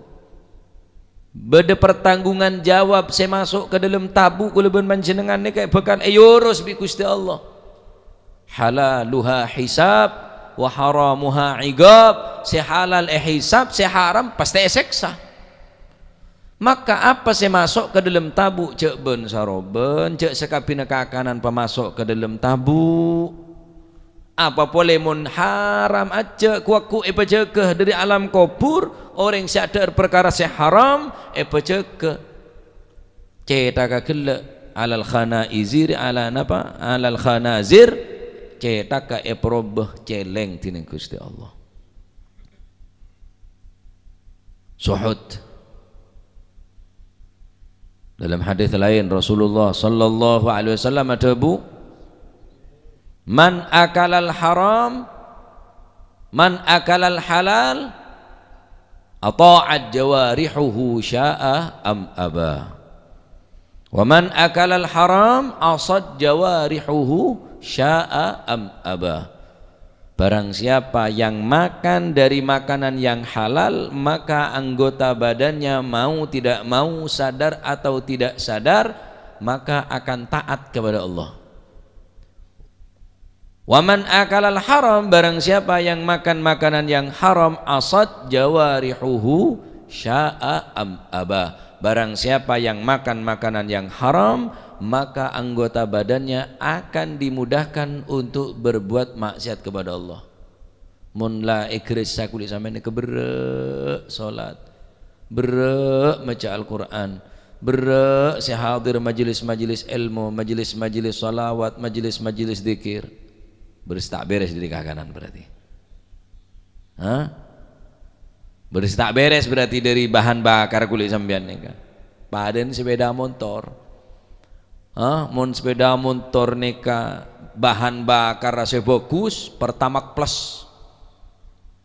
Bâdâ pertanggungan jawab sè maso' ka dâlem tabu' kaulâ bân panjhennengngan nèka bhâkal èyorus bi' Ghustè Allah. Halaluha hisab, wa haramuha iqab. Sè halal èhisab, sè haram pastè èsèksa. Maka apa sè maso' ka dâlem tabu', jhâ' bân-sarobân, jhâ' sakabbhiyânna kakanan pamaso' ka dâlem tabu'. Apa polè mon haram ajjhâ', ghu-lagghu èpajâgâ dâri alam kobhur, orèng sè adhâ'âr parkara sè haram èpajâgâ. Cèthagghâ ghellâ' alal khanaizir, ala napa? Alal khanazir, cèthagghâ èparobâ cèlèng dhinèng Ghustè Allah. Suhut. Dalam hadis lain, Rasulullah sallallahu alaihi wasallam adhâbu, "Man akalal haram, man akalal halal, ata'at jawarihuhu sya'a am aba. Wa man akalal haram, asat jawarihuhu sya'a am aba." Barang siapa yang makan dari makanan yang halal, maka anggota badannya mau tidak mau, sadar atau tidak sadar, maka akan taat kepada Allah. "Wa man akalal haram," barang siapa yang makan makanan yang haram, "asat jawarihuhu sya'a am aba." Barang siapa yang makan makanan yang haram, maka anggota badannya akan dimudahkan untuk berbuat maksiat kepada Allah. Mon la èghârissa kulâ sampèyan nèka berrâ' solat, berrâ' maca Al-Qur'an, berrâ' sè hadir majelis-majelis èlmo, majelis-majelis shalawat, majelis-majelis dzikir. Bherrès ta' bherrès dâri kakanan berarti. Hah? Bherrès ta' bherrès berarti dâri bahan bakar kulâ sampèyan nèka. Padâna sepeda motor. Hah? Mon sepeda motor nèka bahan bakar sè bhâghus, Pertamax Plus.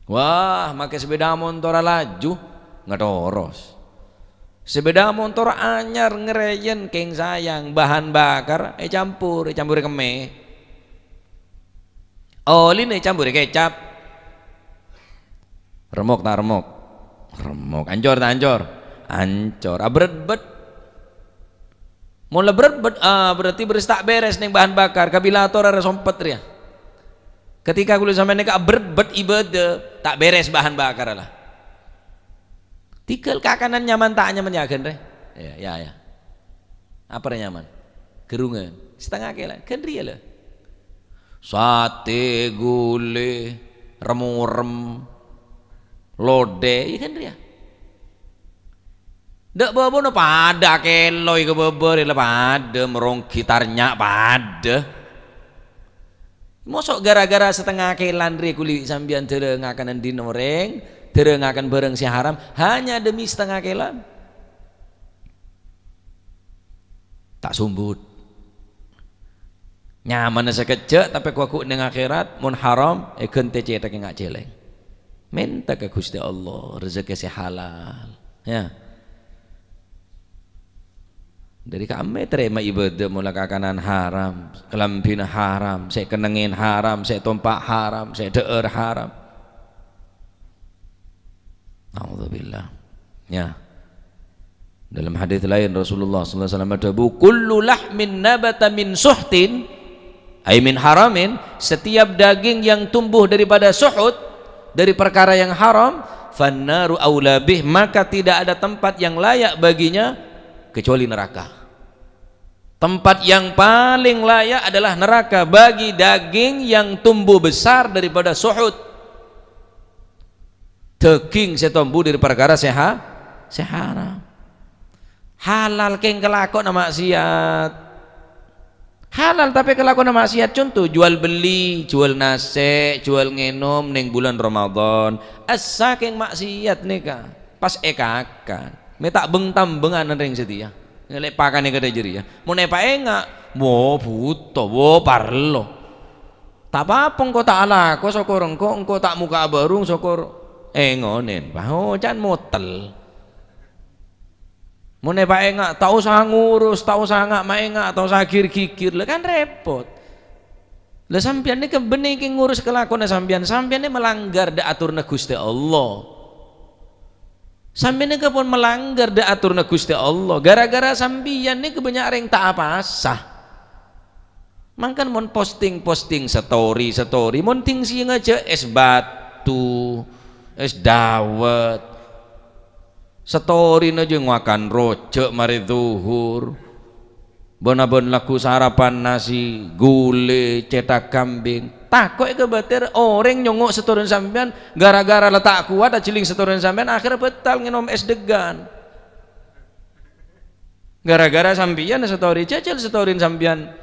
Wah, makè sepeda motor laju, ngatoros. Sepeda motor anyar ngrèyèn kèng sayang, bahan bakar ècampor, ècampor kemmè. Olina ècampor kecap. Remok ta' remok? Remok. Ancor ta' ancor? Ancor. Aberbet. Mon la berbet, ah, berarti bherrès ta' bherrès neng bahan bakar, kabilator arè sompet rèya. Ketika kulâ sampèyan nèka aberbet ibadah, ta' bherrès bahan bakar la. Tinggal kakanan nyaman ta' nyaman ya, ghân rè. Ya, ya, ya. Apa rè nyaman? Ghârungan. Satengnga kèlâ. Ghân rèya la. Satè, ghulè, rem-orem, lodè, ya ghân rèya. Dâ' bâbâna padâ kèloi ka bâbâ rè la padâ, meronggi tarnya' padâ. Mosok gara-gara satengnga kèlan rè kulâ sampèyan dârângaghi dhin orèng, dârângaghi bhârâng sè haram, hanya demi satengnga kèlan? Ta' sombut. Nyamana sakejjhâ', tapè ghu-lagghu' neng akhèrat, mon haram, èghântè cèthak ènga' cèlèng. Mènta ka Ghustè Allah, rejhekkè sè halal. Ya. Dhâri ka'emmè tarèma ibadah mola kakanan haram, kalambhina haram, sè kennengngè haram, sè tompa' haram, sè dhâ'âr haram. Naudzubillah. Ya. Dalam hadis lain Rasulullah sallallahu alaihi wasallam adhâbu, "Kullu lahmin nabata min suhtin, ay min haramin," setiap daging yang tumbuh daripada suhut, dari perkara yang haram, "fannaru aula bih," maka tidak ada tempat yang layak baginya kecuali neraka. Tempat yang paling layak adalah neraka bagi daging yang tumbuh besar daripada suhut. Daging sè tombu dhâri parkara sè ha-, sè haram. Halal kèng kalakowanna maksiat. Halal tapè kalakowanna maksiat, conto, jual beli, jual nasè', jual ngènom neng bulân Ramadan. Essa kèng maksiat nèka. Pas èkakan. Mè' ta' beng-tambengan orèng satèya. Ngèlè pakanè kadhâ' jârèya. Mon èpaènga', wo, bhuto, wo, parlo. Ta' pa-apa engko' ta' alako, sokor engko', engko' ta' moka'a bârung, sokor èngonèn, pa, oca'na motel. Mon èpaènga', ta' osa ngurus, ta' osa nga'-maènga', ta' osa gir-gigir, la kan rèpot. La sampèyan nèka bânnè kèng ngurus kalakowanna sampèyan, sampèyan nè malanggar dâ' atorra Ghustè Allah. Sampèyan nèka pon malanggar dâ' atorra Ghustè Allah. Gara-gara sampèyan nèka bânnya' orèng ta' apasa. Mangkana mon posting-posting, story-story, mon dhing sè ngajhâ' ès batu, ès dawet, storyna jâ' ngakan rojhâ' marè dhuhur, bân-abân lagghu sarapan nasi gulè, cèthak kambing. Tako' èkabâtèr orèng nyongngo' storyna sampèyan, gara-gara la ta' kowat ajhelling storyna sampèyan, akhèrra bâtal ngènom ès deggan. Gara-gara sampèyan story, jhâjhâl storyna sampèyan.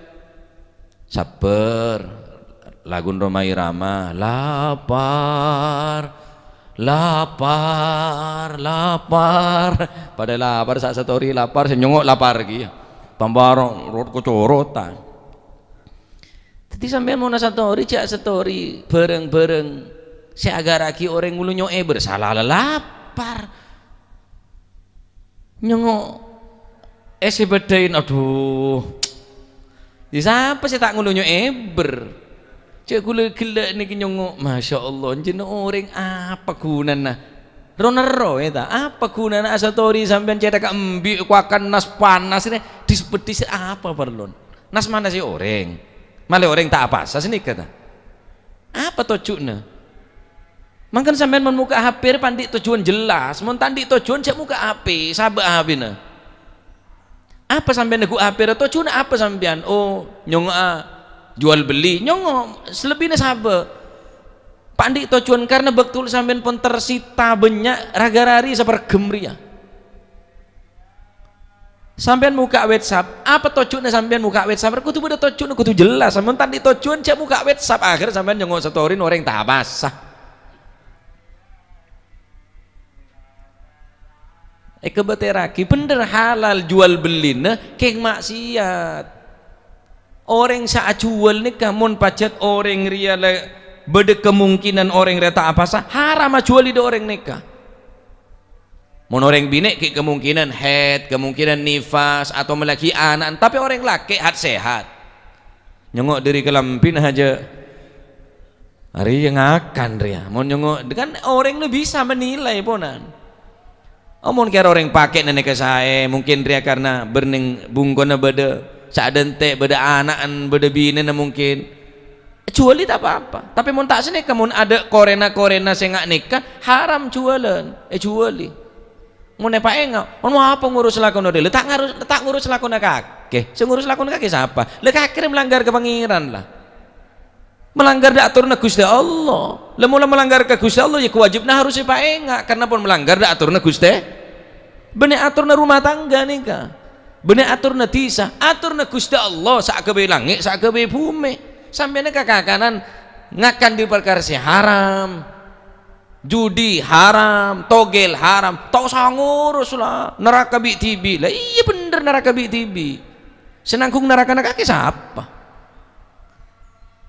Sabbhâr, lagun Rhoma Irama, "Lapar, lapar, lapar." Padâ lapar, sa-, story lapar, sè nyongngo' lapar kèya. Tamba ro-, rot-, kocorotan. Dhâddhi sampèyan mon story, jhâ' story bhâreng-bhâreng sè agarraghi orèng ngolonyo èbâr, sala la lapar. Nyongngo' ès sè bâdâin, adhu. Yâ, sapa sè ta' ngolonyo èbâr? Jhâ' ghulâ ghellâ' nèka nyongngo', Masya Allah, jhâ' orèng apa ghunana? Ro-nerro, yâ, ta? Apa ghunana astory sampèyan cèthak embi', kowakan nas panas, rè, dis-beddis, apa parlona? Nas-manasè orèng. Malè orèng ta' apasa sanèka, ta? Apa tojjhuna? Mangkana sampèyan mon mokka' H P rè pa' andi' tojjhuwân jelas, mon ta' andi' tojjhuwân jhâ' mokka' H P, sabâ' H P-na. Apa sampèyan neggu' H P rè, tojjhuwânna apa sampèyan? Oh, nyongngo'a juwâl bellè, nyongngo', salebbina sabâ'. Pa' andi' tojjhuwân, karna bâkto sampèyan pon tersita bânnya' ra-ghârâ rè saperghem rèya. Sampèyan mokka' WhatsApp, apa tojjhuna sampèyan mokka' WhatsApp? Kodhu bâdâ tojjhuna, kodhu jelas. Mon ta' andi' tojjhuwân, jhâ' mokka' WhatsApp. Akhèr sampèyan nyongngo' story-na orèng ta' apasa. Èkabâtèrraghi, bhendher halal juwâl bellina, kèng ma'siyat. Orèng sè ajuwâl nèka, mon pajhât orèng rèya la bâdâ kemungkinan orèng rèya ta' apasa, haram ajuwâli dâ' orèng nèka. Mon orèng binè' ghi' kemungkinan haid, kemungkinan nifas, atau mellèaghi ana'na, tapè orèng lakè' hat-sehat. Nyongngo' dâri kalambhina jhâ'. Arèya ngakan rèya. Mon nyongngo', kan orèng la bisa menilai, ponan. Oh, mon kèra orèng pakè'na nèka saè, mungkin rèya karna bârnèng bungkona bâdâ sa'dânte', bâdâ ana'na, bâdâ binèna mungkin. Èjuwâli ta' pa-apa. Tapè mon ta' sanèka, mon adâ' korèna-korèna sè nga' nèka, haram juwâlân, èjuwâli. Mon èpaènga', "Mon apa ngurus lakona rèya?" La ta' ngarus-, ta' ngurus lakona kakè. Sè ngurus lakona kakè sapa? La kakè rè malanggar ka Pangèran, la. Malanggar dâ' atorna Ghustè Allah. La mola malanggar ka Ghustè Allah, yâ kawâjibhânna harus èpaènga', karna pon malanggar dâ' atorna Ghustè. Bânnè atorna rumah tangga nèka. Bânnè atorna dhisa, atorna Ghustè Allah, sa'aghâbây langngè', sa'aghâbây bhumè. Sampèyan kakakanan ngakan dâri parkara sè haram. Judi haram, togel haram, ta' osa ngurus la, naraka bi' dhibi'. La iyâ bhendher naraka bi' dhibi'. Sè nangghung narakana kakè sapa?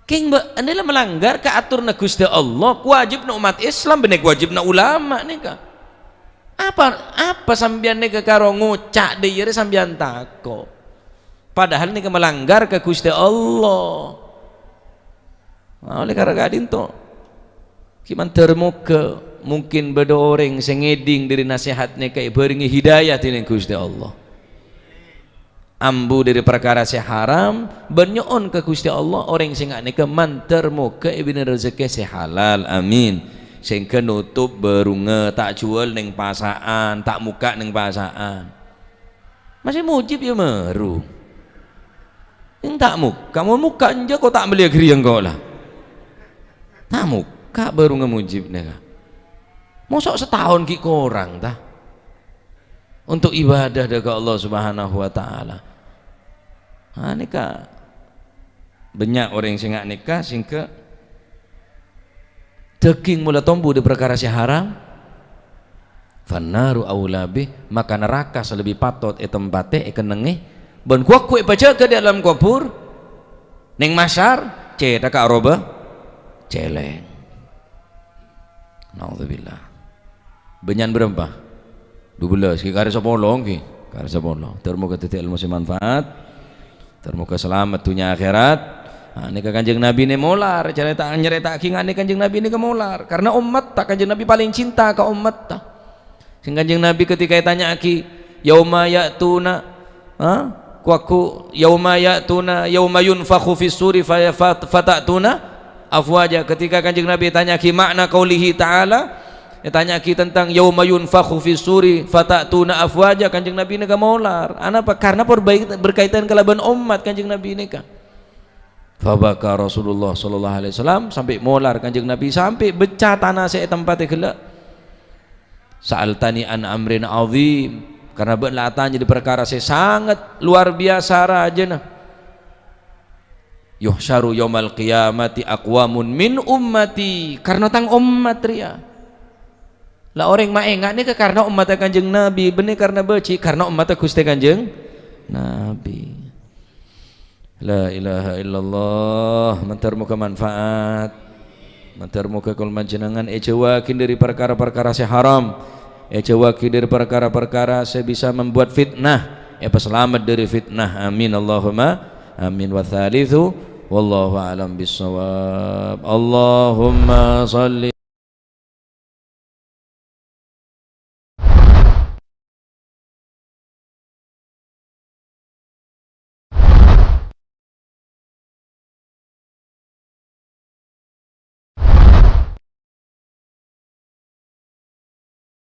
Kèng bâ-, andi' la malanggar ka atoranna Ghustè Allah, kawâjibhânna ommat Islam, bânnè kawâjibhânna ulama nèka. Apa, apa sampèyan nèka karo ngoca' dhâ' iyâ rè sampèyan tako'? Padahal nèka malanggar ka Ghustè Allah. Nah, oleh karena ka'dinto, ghi' mandhâr moghâ mungkin bâdâ orèng sè ngèdhing dhâri nasèhat nèka èbhârengngè hidayah dhinèng Ghustè Allah. Ambu dhâri parkara sè haram, bân nyo'on ka Ghustè Allah, orèng sè nga' nèka mandhâr moghâ èbinè rejhekkè sè halal. Amin. Sèngghâ notop bârungnga, ta' juwâl neng pasa'an, ta' mokka' neng pasa'an. Masè mojib yâ maru. Eng ta' mokka', mon mokka' enjâ' ko ta' mellèya ghâriyâ engko' la. Ta' mokka' bârungnga mojib nèka. Mosok sataon ghi' korang, ta? Untuk ibadah dâ' ka Allah Subhanahu wa Ta'ala. Nah, nèka bânnya' orèng sè nga' nèka sèngghâ dhâghing mola tombu dhâri parkara sè haram. Fannaru aula bih, maka naraka sè lebbi patot ètempatè, èkennengngè, bân ghu-lagghu èpajâgâ dâlem kobhur, neng mahsyar, cèthagghâ aroba cèlèng. Naudzubillah. Bânnya'an bârâmpa? Dubellâs, ghi karè sapolo, ghi. Karè sapolo. Ter moghâ dhâddhi èlmo sè manfaat. Ter moghâ salamet dhunnya akhèrat. Nah, nèka Kanjeng Nabi nè molar, carèta-, nyarèta'aghi nga' nè Kanjeng Nabi nèka molar. Karena ommatta, Kanjeng Nabi palèng cinta ka ommatta. Sèng Kanjeng Nabi ketika ètanya'aghi, "Yauma ya'tuna," ha? Ku-, ku-, "Yauma ya'tuna, yauma yunfakhu fis suri fa-, fa-, fata'tuna afwaja." Ketika Kanjeng Nabi ètanya'aghi makna qaulihi ta'ala, ètanya'aghi tentang "Yauma yunfakhu fis suri fata'tuna afwaja," Kanjeng Nabi nèka molar. Anapa? Karena perbai-, berkaitan kalabân ommat Kanjeng Nabi nèka. Fabaka Rasulullah sallallahu alaihi wasallam, sampè' molar Kanjeng Nabi, sampè' becca tana sè ètempatè ghellâ'. "Sa'altani an amrin azim," karena bâ'na la atanya dhâri parkara sè sanget luar biasa rajâna. "Yuhsyaru yaumal qiyamati aqwamun min ummati," karena tang ommat rèya. La orèng maènga' nèka karena ommatta Kanjeng Nabi, bânnè karena bâji', karena ommatta Ghustè Kanjeng Nabi. La ilaha illallah. Mandhâr moghâ manfaat. Mandhâr moghâ kaulâ panjhennengngan èjhâuwâghi dhâri parkara-parkara sè haram. Èjhâuwâghi dhâri parkara-parkara sè bisa membuat fitnah. Èpasalamet dhâri fitnah. Amin. Allahumma amin. Watsalitsu, wallahu a'lam bissawab. Allahumma shalli